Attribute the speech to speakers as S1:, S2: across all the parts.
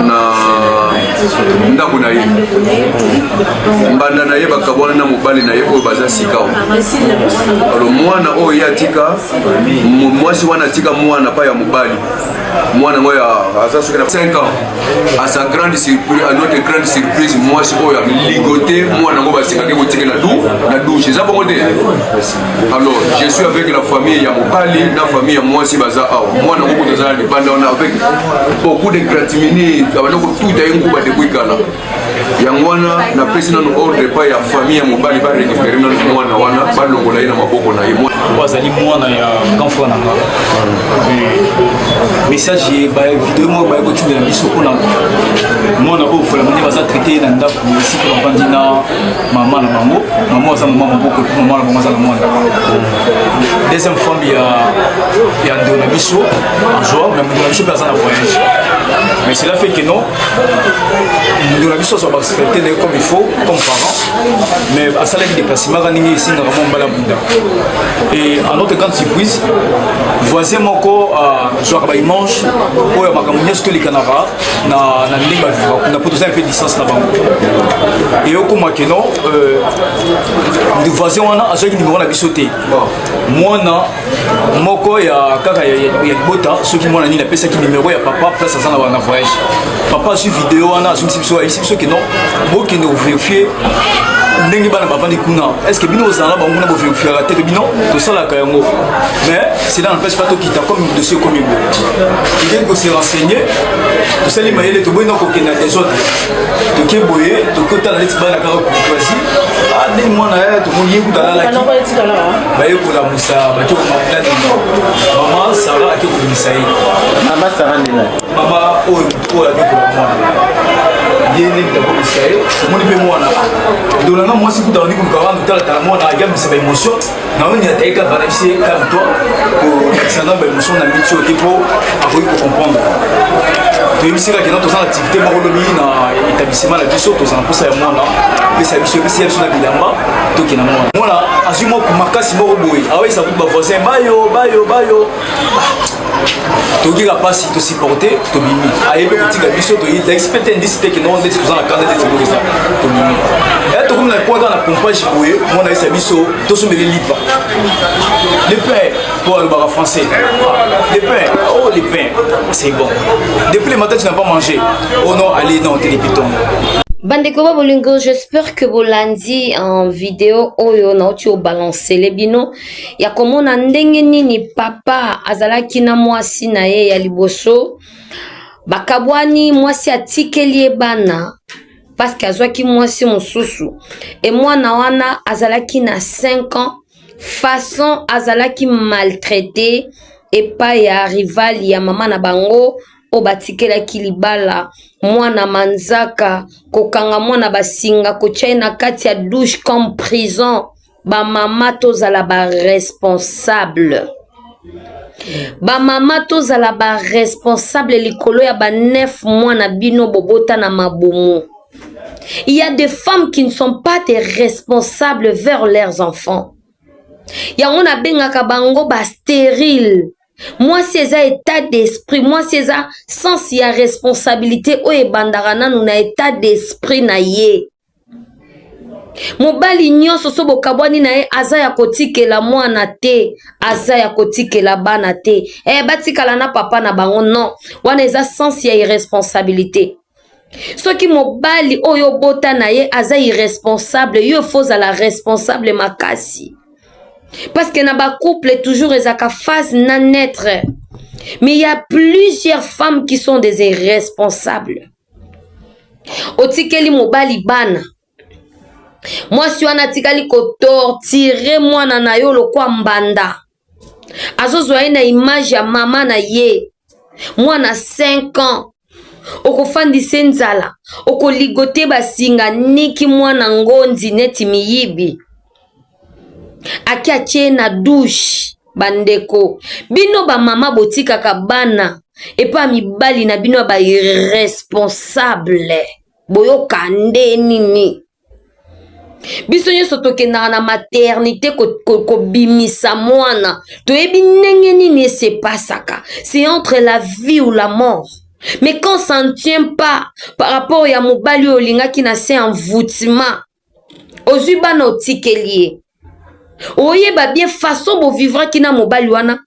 S1: Na ndako na ye, mbanda na ye bakabwana na mobali na ye oyo baza sikawa. Alors mwana oyo ye atika, mwasi wana atika mwana pa ya mobali. Mwana yango ya aza soki na 5 ans. À sa grande surprise, à notre grande surprise, mwasi oyo aligote mwana yango, basekaki kotikela du na douche. Eza bongo te. Alors je suis avec la famille ya mobali na famille ya mwasi, baza awa. Mwana yango kutu aza na libanda wana avec beaucoup de gratimini, abanda kotuta ye nguba depuis kala. Yango wana napesi nanu ordre epai ya famille ya mobali, barécupérer nanu mwana wana, balongola ye na maboko na ye.
S2: Oyo azali mwana ya grand frère na nga. Message, bavideo moko baye kotindela biso mpona mwana oyo folama nde baza traité ye na ndako esika bavandi na mama na bango. Mama aza mama maboko, mpe mama na bango aza na mwana deuxième femme ya ndeko na biso azwa. Mais ndeko na biso mpe aza na voyage, mais cela fait que non, ndeko na biso azwa barespecte na ye comme il faut, comme parent, mais asalaki déplacement kaka ndenge esengaka mwa mbala bunda. Et à notre grande surprise, voisin moko azwaka baimage oyo makambo nyonso tolekanaka na ndenge bavivaka kuna, po tozali mpe distance na bango. Eyokoma ke non, voisin wana azwaki nimero na biso te. Mwana moko ya kaka ya libota, soki mwana nini, apesaki nimero ya papa place aza na voyage. Papa azwi video wana, azongisi biso, ayebisi biso ke non, bokende kovérifier ndenge bana bavandi kuna. Est ce que bino ozala na bango kuna, bovérifiaka te? Bino tosalaka yango, mais cela n'empêche pas tokita. Comme dossier ekomi boye, tokei kose renseigner, tosali mayele, toboyi na kokende na désordre. Toke boye, tokotala neti bana kaka courtoisie. Ndenge mwana ya tomoni ye kuta alalaki, baye kolamusa, bake nani, mama Sara ake kobimisa ye.
S3: Mama Sara nde nani?
S2: Mama oyo ake kola mwana ye ndenge takobisa ye. Omoni mpe mwana ndolanga mwasi kuta bandi koluka wana otalatala mwana, ayambisa baémotion naoni ataye kaka na bisi. Calme toi, kolakisa nga baémotion na miti oyo te, mpo akoki kocomprendre. Toyebisi kaka kena toza na activité moko lobi na établissement na biso, toza na mposa ya mwana, pesa biso, epesi ya biso na bilamba, tokenda. Mwana mwana azwi moko makasi moko boye, awayisa kutu bavoisin bayo bayo bayo. Tokika mpasi, tosupporte, tobimi. Ayebi kotika biso, toyelakisi mpe te ndisi te keno ndeti toza na kanda ndeti eloko eza. Tobimi, e tokomi na point kaka na pompage boye, mwana ayesa biso tosombeli lipa, le pain, po alobaka français. Le pain, oh le pain, c'est bon, depuis le matin tu n'as pas mangé. Oh non, allez, non te, depuis ton
S4: Bandeko ba bolingo, j'espère que bolandi en vidéo oyo nauti obalancele bino ya komona ndenge nini papa azalaki na mwasi na ye ya liboso. Bakabwani, mwasi atikeli ye bana parce que azwaki mwasi mosusu. E mwana wana azalaki na 5 ans. Façon azalaki maltraité epai ya rival ya mama na bango oyo batikelaki libala. Mwana manzaka, kokanga mwana basinga, kotia ye na kati ya douche comme prison. Bamama, tozala baresponsable. Bamama, tozala baresponsable likolo ya ba 9 mois na bino bobota na mabumu. Il y a des femmes qui ne sont pas des responsables vers leurs enfants. Yango nabengaka bango bastérile. Mwasi eza état d'esprit, mwasi eza sens ya responsabilité oyo ebandaka nanu na état d'esprit na ye. Mobali nyonso so bokabwani na ye, aza ya kotikela mwana te, aza ya kotikela bana te. Batikala na papa na bango, non, wana eza sens ya irresponsabilité. Soki mobali oyo obota na ye aza irresponsable, yo faut ozala responsable makasi, parce que na bacouple toujours ezalaka phase na naître. Mais il y a plusieurs femmes qui sont des irresponsables. Otikeli mobali bana, mwasi wana atikali kotorturer mwana na yo lokwa mbanda, azozwa ye na image ya mama na ye. Mwana 5 ans, okofandisa nzala, okoligote basinga niki mwana ngondi neti miyibi, aki atie na douche. Bandeko, bino bamama botikaka bana epai ya mibali na bino ya bairresponsable, boyoka nde nini? Biso nyonso tokendaka na maternité kobimisa mwana, toyebi ndenge nini esepasaka. C'est entre la vie ou la mort. Mais quand ça ne tient pas par rapport ya mobali oyo olingaki na se envoûtement, ozwi bana otikeli ye, oyeba bien façon bovivraki na mobali wana,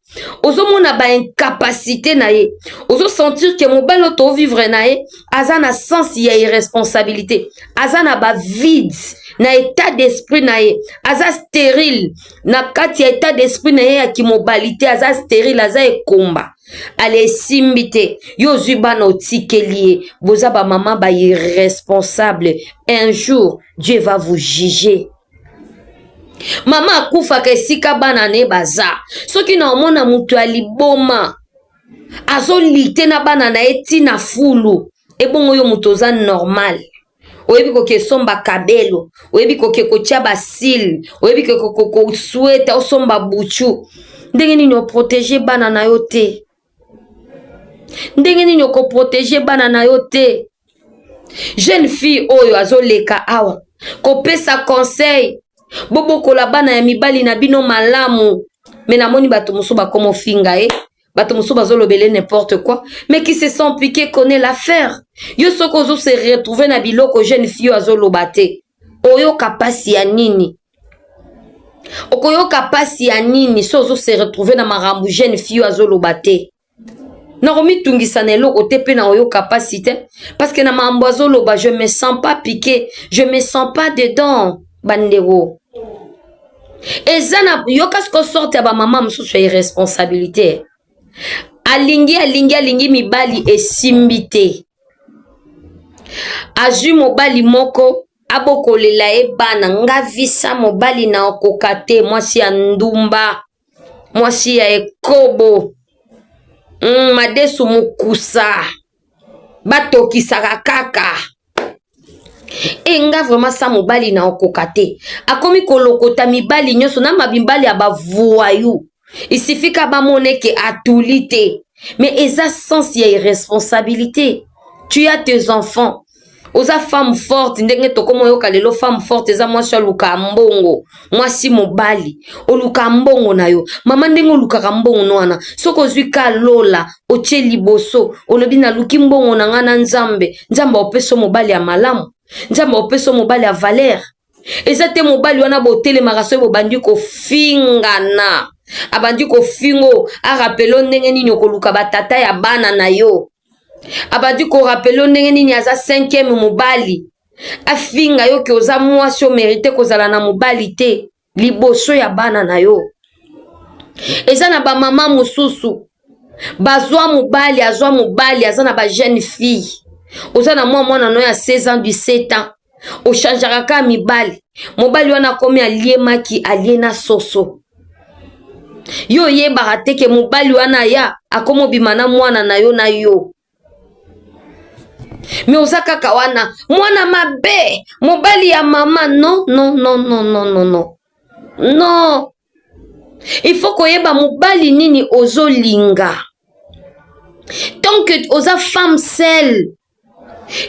S4: ozomona baincapacité na ye, ozosentir ke mobali oyo tovivre na ye aza na sens ya irresponsabilité, aza na bavide na état d'esprit na ye, aza stérile na kati ya état d'esprit na ye ya kimobali te, aza stérile, aza ekomba ale esimbi te. Yo ozwi bana otikeli ye, boza bamama ba irresponsable. Un jour Dieu va vous juger. Mama akufaka esika bana na ye baza. Soki na omona moto ya liboma azolite na bana na ye ntina fulu, ebongo yo moto oza normal, oyebi koke esomba kabelo, oyebi koke kotia basile, oyebi kosweta osomba buchu, ndenge nini oprotege bana na yo te? Ndenge nini okoprotege bana na yo te? Jeune fille oyo azoleka awa kopesa conseil, bobokola bana ya mibali na bino malamu. Me namoni bato mosusu bakoma ofinga ye, bato mosusu bazolobele n'importe quoi, mais qui se sent piqué connaît l'affaire. Yo soki ozo se retrouver na biloko jeune fille oyo azoloba te, oyoka mpasi ya nini? Okoyoka mpasi ya nini so ozo se retrouver na makambo jeune fille oyo azoloba te? Nakomitungisa na eloko te mpe nakoyoka mpasi te, parce que na makambo azoloba, je me sens pas piqué, je me sens pas dedans. Bandeko, eza na yoka siko sorte ya bamama mosusu ya irresponsabilité. Alingi, alingi, alingi mibali, esimbi te, azwi mobali moko abokolela ye bana. Nga visa mobali na okoka te, mwasi ya ndumba, mwasi ya ekobo, madesu mokusa, batokisaka kaka. E nga vraiment sa mobali na okoka te. Akomi kolokota mibali nyonso na mabibali ya bavoyu, isifika bamona eke atuli te. Mais eza sens ya irresponsabilité. Tu as tes enfants, oza femme forte. Ndenge tokoma oyoka lelo, femme forte eza mwasi aluka mbongo, mwasi mobali oluka mbongo na yo. Mama, ndenge olukaka mbongo no wana, soki ozwi ka lola otie liboso, olobi naluki mbongo na ngai na Nzambe, Nzambe opesa mobali ya malamu, Nzambe opesa mobali ya valeur. Eza te mobali wana botelemaka, soki bobandi kofingana, abandi kofingo, arapelo ndenge nini okoluka batata ya bana na yo, abandi korapele ndenge nini aza cinquième mobali, afinga yo ke oza mwasi omérite kozala na mobali te liboso ya bana na yo. Eza na bamama mosusu bazwa mobali, azwa mobali, aza na bajeune fille, oza na mwa mwana no ya 16 ans, 17 ans, ochangeaka kaka mibali. Mobali wana akomi aliemaki, alie na soso. Yo oyebaka te ke mobali wana aya akomi obima na mwana na yo na yo, me oza kaka wana mwana mabe, mobali ya mama. Non, non, non, non, non, non, non, non. Il faut koyeba mobali nini ozolinga. Tant que oza femme seule,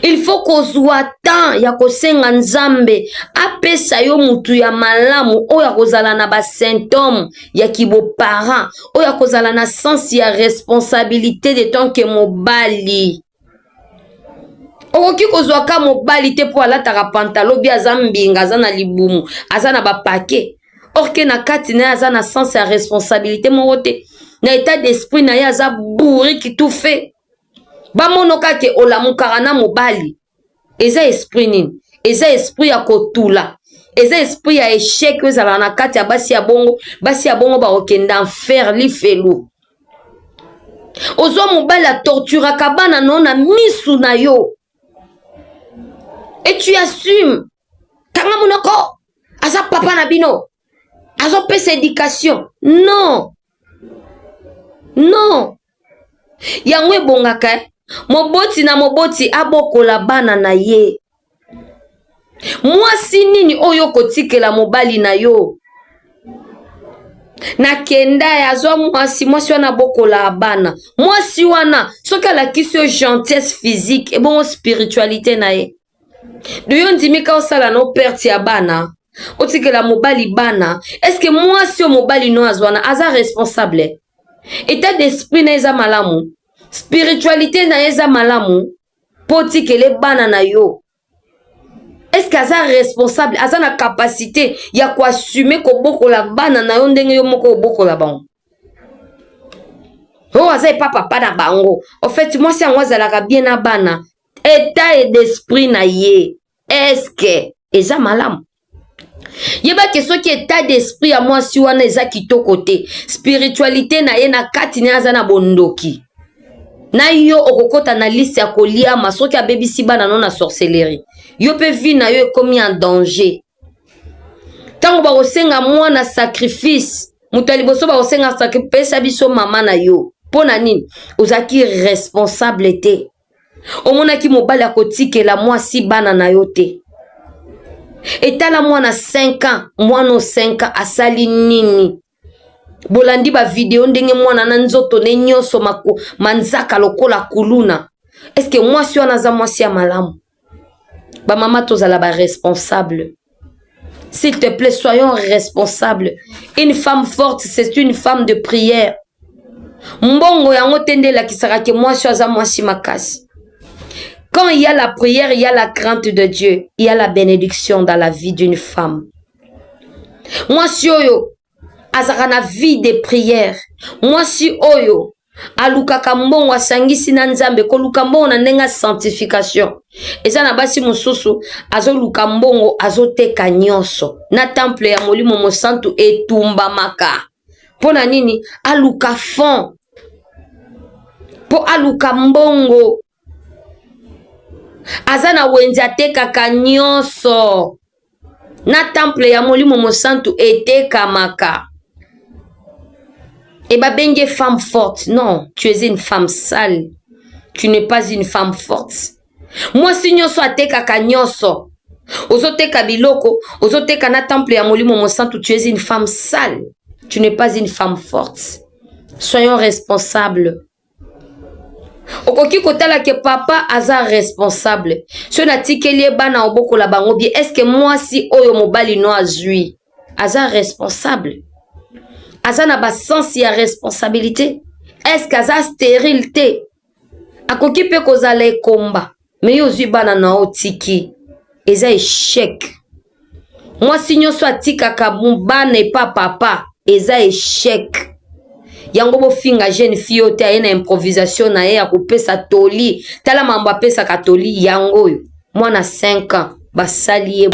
S4: il faut kozwa temps ya kosenga Nzambe apesa yo mutu ya malamu oyo akozala na basymptôme ya kiboparent, oyo akozala na sens ya responsabilité de tant que mobali. Okoki kozwa ka mobali te mpo alataka pantalon bi, aza mbinga, aza na libumu, aza na bapake, or ke na kati na ye aza na sens ya responsabilité moko te, na état d'esprit na ye aza bourrique tout fait. Bamonoka ke olamukaka na mobali, eza esprit nini? Eza esprit ya kotula, eza esprit ya échec oyo ezalaka na kati ya basi ya bongo. Basi ya bongo bakokende enfer, lifelu. Ozwa mobali atorturaka bana no na misu na yo et tu assumes, kanga monoko, aza papa na bino, azopesa éducation. Non, non, yango ebongaka eh? Moboti na moboti abokola bana na ye. Mwasi nini oyo okotikela mobali na yo? Nakenda ye azwa mwasi, mwasi wana abokola bana. Mwasi wana soki alakisi yo gentillesse physique, ebongo spiritualité na ye? Do yo ndimi ka osala no perte ya bana, otikela mobali bana? Est-ce mwasi oyo mobali no azwa wana aza responsable? État d'esprit na eza malamu? Spiritualité na ye eza malamu mpo otikele bana na yo. Est-ce que aza responsable, aza na capacité ya koassume kobokola bana na yo ndenge yo moko obokola bango? Oyo aza epa papa na bango. En fait, mwasi yango azalaka bien na bana. État d'esprit na ye, est-ce que eza malamu? Yebake soki état d'esprit ya mwasi wana eza kitoko te, spiritualité na ye na kati na ye aza na bondoki na yo, okokɔta na liste ya koliama. Soki abebisi bana no na sorcellerie, yo mpe vie na yo ekomi en danger. Ntango bakosenga mwana sacrifice, moto ya liboso bakosenga sacrifice, pesa biso mama na yo. Mpo na nini ozalaki responsable te? Omonaki mobali akotikela mwasi bana na yo te. Etala mwana 5 ans, mwana 5 ans asali nini? Bolandi bavideo ndenge mwana na nzoto ne nyonso manzaka lokola kuluna. Est-ce mwasi wana aza mwasi ya malamu? Bamama, tozala baresponsable. S'il te plaît, soyons responsables. Une femme forte, c'est une femme de prière. Mbongo yango te nde elakisaka ke mwasi aza mwasi makasi. Quand il y a la prière, il y a la crainte de Dieu, il y a la bénédiction dans la vie d'une femme. Mwasi oyo azalaka na vie de prière, mwasi oyo alukaka mbongo asangisi na Nzambe, koluka mbongo na ndenge ya sanctification. Eza na basi mosusu azoluka mbongo, azoteka nyonso na temple ya Molimo Mosantu etumbamaka. Mpo na nini? Aluka fond mpo aluka mbongo. Aza na wenze, atekaka nyonso na temple ya Molimo Mosantu etekamaka e babengi femme forte. Non, tu es une femme sale, tu n'es pas une femme forte. Mwasi nyonso atekaka nyonso, ozoteka biloko, ozoteka na temple ya Molimo Mosantu, tu es une femme sale, tu n'es pas une femme forte. Soyons responsables. Okoki kotala ke papa aza responsable, soki natikeli ye bana, obokola bango bien. Est-ce mwasi oyo mobali no azwi aza responsable, aza na basens ya responsabilité? Est-ce aza stérile te? Akoki mpe kozala ekomba, me yo ozwi bana na otiki, eza échec. Mwasi nyonso atikaka bana epa papa, eza échec. Yango bofinga jeune fille oyo te, aye na improvisation na ye ya kopesa toli. Tala mambo apesaka toli yango oyo, mwana 5 ans basali ye.